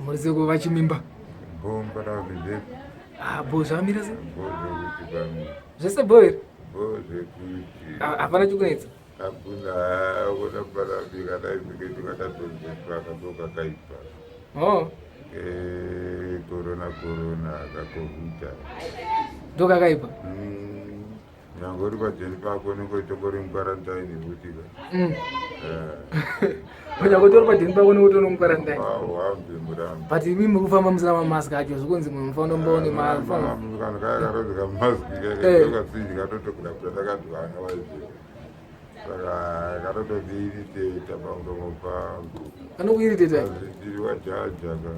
Muri seko vachimimba. Bomba rakuzve. Ah, bo zvamira sei? Bo zvekuti pamira. Zvese bo here? Bo zvekuti. Ah, hapana chikunetsa. Hakuna hakuna parambi kana izvike tikatatonzeswa kadoka kaipa. Oh. Eh, corona corona kakovita. Ndokakaipa. Nyange uri pajeni pako unenge uchitongori muquarantine futi ka. Nyange utori pajeni pako unenge utori muquarantine. Hauhambi murambi. But imi muri kufamba musina mamask acho zvikunzi munhu mufanira kumboone ma. Kana kaya karonzi kamask kaya kasinji katotokura kuti takadwana waiziva. Saka katotondiiriteta pamuromo pangu. Kanokuiriteta? Ndiri wajaja ka.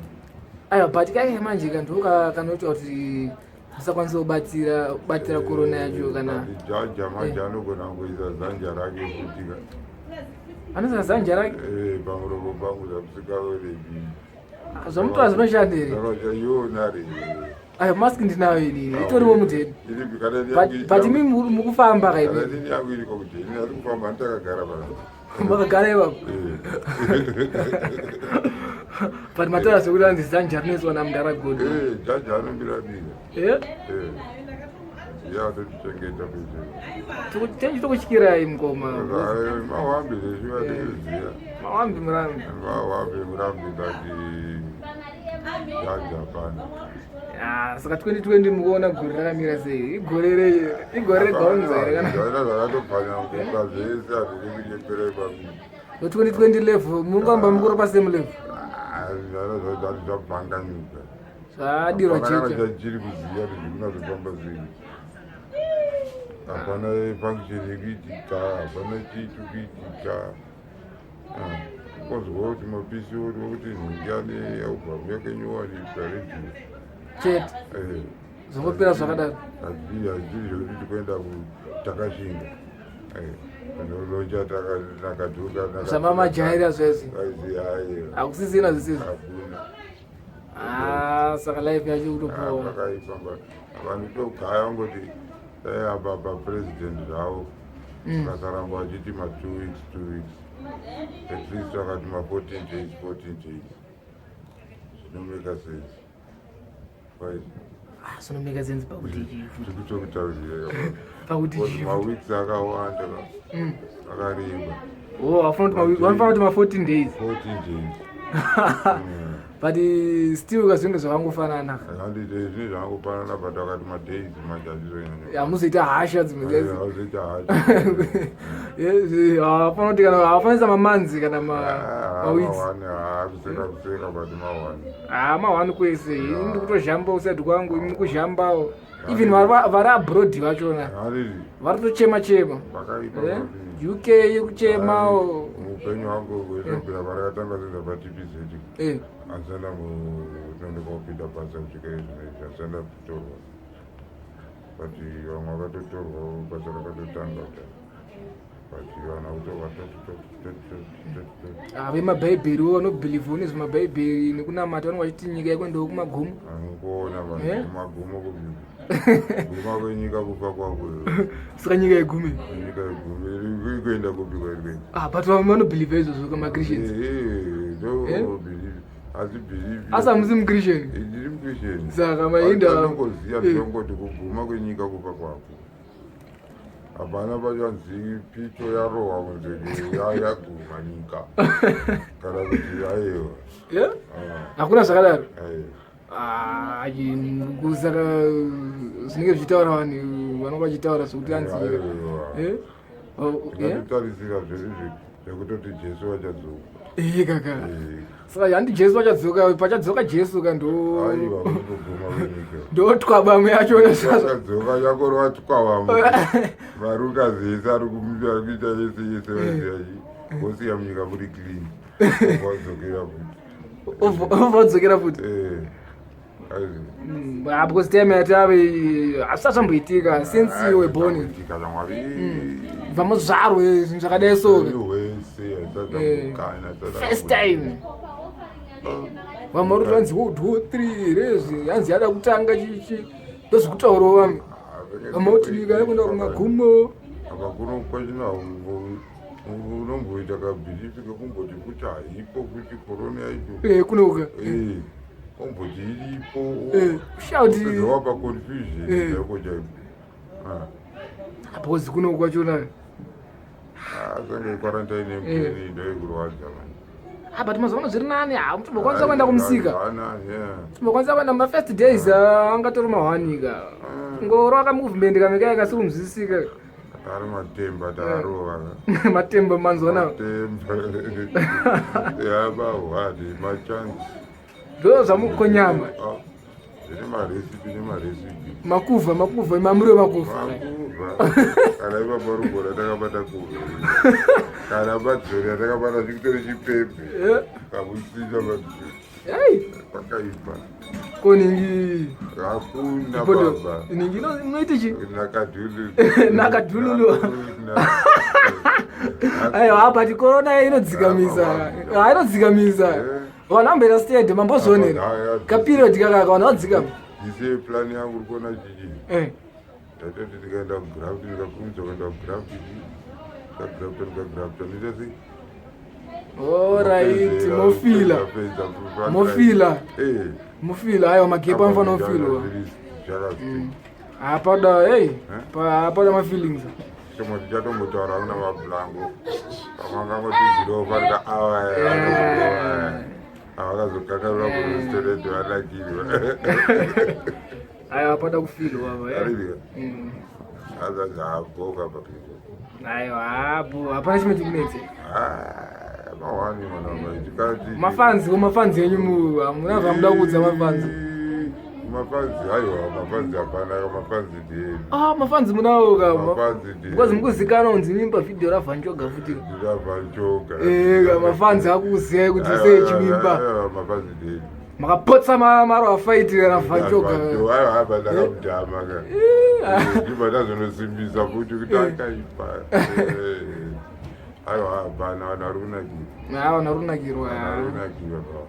Aiwa but kaya manje kantu kanoita kuti usakwanisa kubatsira kubatira korona yacho kana jaja manje eh. anogona kuisa zanja rake futi ka anoisa zanja rake eh, pamuromo pangu zvakusikaorebi ah, zvamutora zvinoshanda here yonare ayo mask ndinayo ini itoriwo mudheni but imi mukufamba kaini yangu iriko kudheni ari kufamba nditakagara paa makagara ipapo but mataura zvekuti anzi zanja rinoiswa namudhara godo eh, jaja anombiramira eh? eh. ya totichengeta tenji tokutyirayi mukoma mawambi zvezvivaziva mawambi murambi mawambi murambi kati jaja pana Ah, saka 2020 mukuona gore rakamira sei igore re igore regonzo here kana zvana zvakatobvanya kuka zvese hazvidi kunyepera ipapo no 2020 level mungamba mukuru pa same level ah, zvana zvati zvabvanganyuka zvadirwa chete chiri kuziva kuti zviri kunazofamba sei hapana function yekuitika hapana chitu kuitika Kozwa kuti mapisi ori kuti nhingi ane album yake nyowani paredhiyo chete eh. zvongopera zvakadaro hazvii hazvii zvekuti tikuenda takashinga eh, tinoloncha nakadhuka zvamamajaira zvezi hakusisina zvisizvo hakuna ah, saka life yacho kutopoa pakaipa vanhu togaya vangoti dai apa papresident zvavo vasaramba vachiti ma 2 weeks 2 weeks at least vakati ma 14 days 14 days zvinomeka sense right Ah, zvinomeka sense pakuti chii tikuchokutaurira pakuti chii maweeks akawanda akareba oh vanofanira kuti ma 14 days 14 days but eh, still kazvinenge zvakangofanana handiti zvinhu zvakangofanana but akati madays manje hazvizonyanya hamuzoita hasha dzimwe dzedzi hazoita hasha hafanira kuti kana hafanisa mamanzi kana maweeks kuseka kuseka but mawani ha mawani kwese ini ndikutozhamba usati kwangu imi kuzhambawo even vari abroad vachona vari kutochema chema Vakaipa. Eh, uk yekuchemawo Muupenyu hwangu hwezvabvira parakatanga zvinhu zvapaTPZ asana munonoka kupinda basa kusvika izvino izvi asana kutorwa but vamwe vakatotorwa basa rakatotanga kudai but vana kutorwa Ah, vemabhaibheri wo vanobhilivha nezvemabhaibheri nekunamata vanenge vachiti nyika yako kumagumo anokuona vanhu Eh? kumagumo kupi guma kwenyika kufa kwako saka nyika yegume nyika yegume iri kuenda kupi kwairi kuenda ah, but vamwe vanobhilivha izvozvo kamachristians Eh? ndo believe asi believe asi hamusi muchristian ndiri muchristian Saka mainda- anongoziva Eh. ndongoti kuguma kwenyika kufa kwako hapana pachanzi pito yarohwa kunze yaguma nyika kana kuti aiwa Yeah? Ah, hakuna zvakadaro aiwa Ah, kusaka zvinenge zvichitaura vanhu vanonga vachitaura zvekuti anzi nyika Aiwa. Eh? Oh, yeah? Tingatotarisira zvedu zvekutoti Jesu achadzoka. Eh, kaka Eh, saka handi Jesu achadzoka pachadzoka Jesu ka ndo aiwa kutoguma kwenyika ndotwabamwe yachona zvazvo achadzoka chakorova twavamu varukazi ese ari kuita yese yese vazivachi vosiya munyika muri clean vadzokera futi obva futi Eh, aizi. Ah, because time yatave hazvisati zvamboitika since you were born Itika zvamwari bva muzvarwe zvinhu zvakadai so Upenyu hwese haisati Eh, zvambokana, haisati first zvambokana. time vamwe vari kuti vanzi world war 3 rezvi hanzi yada kutanga chichi ndozvikutaurawo vamwe Ah, vamwe kuti nyika yakuenda kumagumo apa kuno kwachina unomboita kabhilifi kekumboti kuti haipo kuti korona yacho Eh, kunoka Eh, Omboti iripo. Shout. Wapa confusion chaiko chaiko. Because kuno kwachona. Ah, senge quarantine yemupeni ndoikurwadza manje. Ah, but mazuva ano zviri nani, ah, tombokwanisa kuenda kumusika. Tombokwanisa kuenda mumafirst days, ah, angatori mahwanika. Ngorova kamovement kamwe kasi kunzwisisika. Ari matemba takarova. Matemba manzwa nawo. Matemba. Yabahwadi machansi. Ndo zvamukonyama. Zvine marecipe nemarecipe. Makuva, makuva, mamuro makuva. Makuva. Kana ipapo rugora takabata kuva. Kana badzori takabata chikutori chipepe. Kamusina badzori. Hey. Pakaipa. Ko ningi. Hakuna baba. Ningi inoita chi? Nakadhululu. Nakadhululu. Aiwa, apa corona inodzikamisa. Ah, inodzikamisa. Vanhu vamboita stayed mambozvionera. Kaperiod kakaka vanhu vadzikama. Ise plan yangu uri kuona chichi. Ndatoti ndikaenda kugraft, ndikakurumidza kuenda kugraft, ndikagrafta, ndikagrafta, ndoita sei? Alright, mofila. Mofila. Mofila, aiwa, magepa anofanira kufilwa. Hapada, hey, hapada mafeelings. Chimwe tichatombotaura kuna mablango pamangangotizirawo farika awa avakazokanganwa kurestaurant vanakirwa. Aiwa, hapada kufilwa apa. Azazabhoka pakizo. Aiwa, hapo hapana chimwe chikunetse. Mawani mwana chikati. Mafanzi, mafanzi enyu mu hamuna zvamuda kuudza mafanzi? Mafanzi, aiwa, mafanzi hapana, mafanzi ndieni. Ah, mafanzi munawo ka? Mafanzi ndieni. Because mukuzikanwa kunzi mimba vhidhiyo raVhanchoga futi. RaVhanchoga. Eh, mafanzi akuziyai kuti sei chimimba. Mafanzi ndieni. Makapotsa maro afaiti raVhanchoga. Aiwa, apa ndakamudhama ka, ndibva ndazonosimbisa futi kuti akaipa. Aiwa, hapana, vanhu vari kunakirwa. Ah, vanhu vari kunakirwa. Vanhu vari kunakirwa.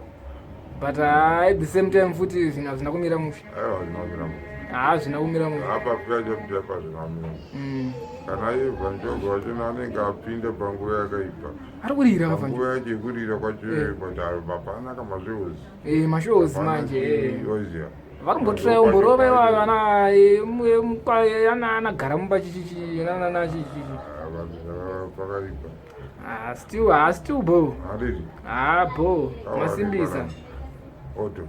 But at the same time futi zvinhu hazvina kumira mushe. Aiwa, hazvina kumira mushe. Hazvina kumira mushe. Apa pyachapi hazvina kumira mushe. Kana iye Vanchoga wachona anenge apinda panguva yakaipa. Ari kurira. Panguva yacho yekurira kwacho, but hapana kamashows. Eh, mashows manje. Oziya. Vari kumbotiraya umborova ivavo ana ana anagara mumba chichichi nanana chichichi. Pakaipa. Ah, still, ah, still bo. Handiti? Ah, bo masimbisa. Oto.